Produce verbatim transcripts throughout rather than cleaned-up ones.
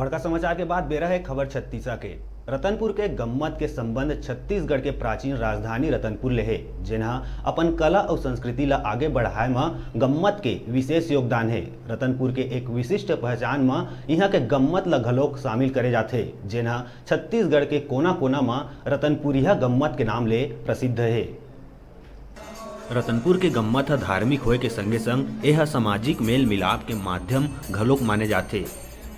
बड़का समाचार के बाद बेरा हे खबर छत्तीसा के। रतनपुर के गम्मत के संबंध छत्तीसगढ़ के प्राचीन राजधानी रतनपुर ले हे, जेन ह अपन कला अउ संस्कृति ला आगे बढ़ाए म गम्मत के विशेष योगदान हे। रतनपुर के एक विशिष्ट पहचान म इहां के गम्मत ला घलोक शामिल करे जाथे, जेन ह छत्तीसगढ़ के कोना-कोना म रतनपुरिहा गम्मत के नाम ले प्रसिद्ध हे। रतनपुर के गम्मत ह धार्मिक होए के संगे-संग एह सामाजिक मेल-मिलाप के माध्यम घलोक माने जाथे।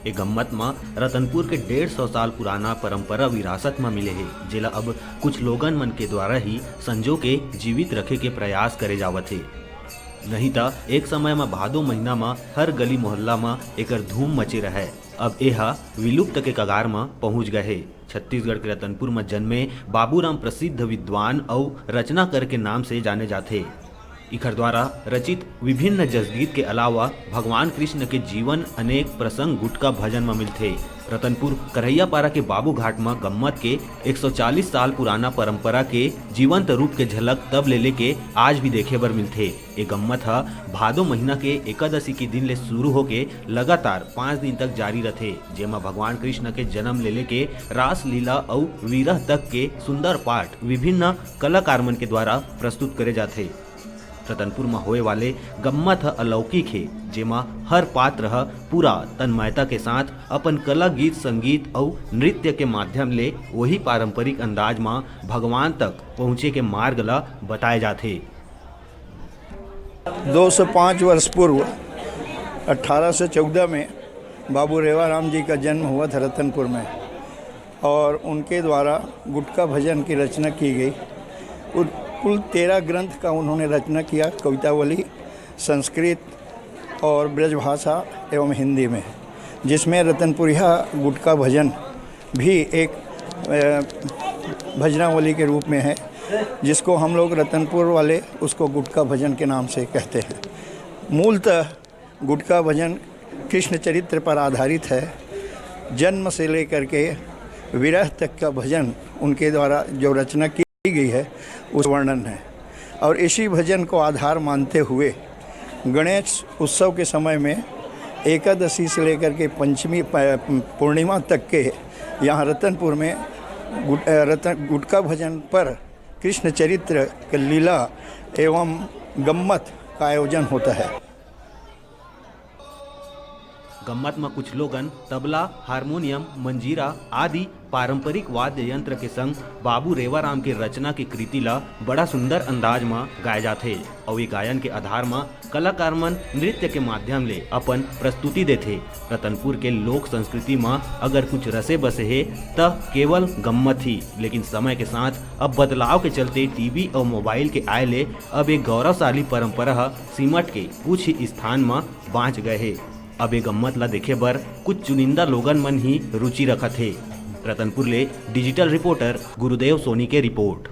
ए गम्मत म रतनपुर के डेढ़ सौ साल पुराना परंपरा विरासत म मिले हे, जेला अब कुछ लोगन मन के द्वारा ही संजो के जीवित रखे के प्रयास करे जावत हे। नहीं त एक समय म भादो महीना म हर गली मोहल्ला म एकर धूम मचे रहय। अब एह विलुप्त के कगार म पहुंच गए हे। छत्तीसगढ़ के रतनपुर म जन्मे बाबूराम प्रसिद्ध विद्वान अउ रचनाकार के नाम से जाने जाथे। इखर द्वारा रचित विभिन्न जसगीत के अलावा भगवान कृष्ण के जीवन अनेक प्रसंग गुटका भजन म मिलथे। रतनपुर करैयापारा के बाबू घाट म गम्मत के एक सौ चालीस साल पुराना परंपरा के जीवंत रूप के झलक तब ले लेके आज भी देखे बर मिलथे। ए गम्मत ह भादो महीना के एकादशी के दिन ले शुरू होके लगातार पाँच दिन तक जारी रथे, जेमा भगवान कृष्ण के जन्म ले लेके रासलीला अउ विरह तक के सुंदर पाठ विभिन्न कलाकार मन के द्वारा प्रस्तुत करे जाथे। रतनपुर म होए वाले गम्मत ह अलौकिक हे, जेमा हर पात्र ह पूरा तन्मयता के साथ अपन कला, गीत, संगीत अउ नृत्य के माध्यम ले वही पारंपरिक अंदाज म भगवान तक पहुँचे के मार्ग ल बताए जाथे। दो सौ पाँच वर्ष पूर्व अठारह सौ चौदह में बाबू रेवाराम जी का जन्म हुआ था रतनपुर में, और उनके द्वारा गुटका भजन की रचना की गई। कुल, कुल तेरह ग्रंथ का उन्होंने रचना किया, कवितावली, संस्कृत और ब्रजभाषा एवं हिंदी में, जिसमें रतनपुरिया गुटका भजन भी एक, अ, भजनावली के रूप में है, जिसको हम लोग रतनपुर वाले उसको गुटका भजन के नाम से कहते हैं। मूलतः गुटका भजन कृष्ण चरित्र पर आधारित है। जन्म से लेकर के विरह तक का भजन उनके द्वारा जो रचना की गई है, उस वर्णन है। और इसी भजन को आधार मानते हुए गणेश उत्सव के समय में एकादशी से लेकर के पंचमी, प-, पूर्णिमा तक के यहाँ रतनपुर में गुट-, अ, रतन, गुटका भजन पर कृष्ण चरित्र के लीला एवं गम्मत का आयोजन होता है। गम्मत म कुछ लोगन तबला, हारमोनियम, मंजीरा आदि पारंपरिक वाद्य यंत्र के संग बाबू रेवाराम के रचना के कृति ला बड़ा सुंदर अंदाज म गाए जाथे अउ ये गायन के आधार म कलाकार मन नृत्य के माध्यम ले अपन प्रस्तुति देथे। रतनपुर के लोक संस्कृति म अगर कुछ रसे बसे हे, त केवल गम्मत ही, लेकिन समय के साथ अब बदलाव के चलते टीवी अउ मोबाइल के आए ले अब एक गौरवशाली परंपरा ह सिमट के कुछ ही स्थान म बांच गए हे। अब ए गम्मत ला देखे बर कुछ चुनिंदा लोगन मन ही रुचि रखत हे। रतनपुर ले डिजिटल रिपोर्टर गुरुदेव सोनी के रिपोर्ट।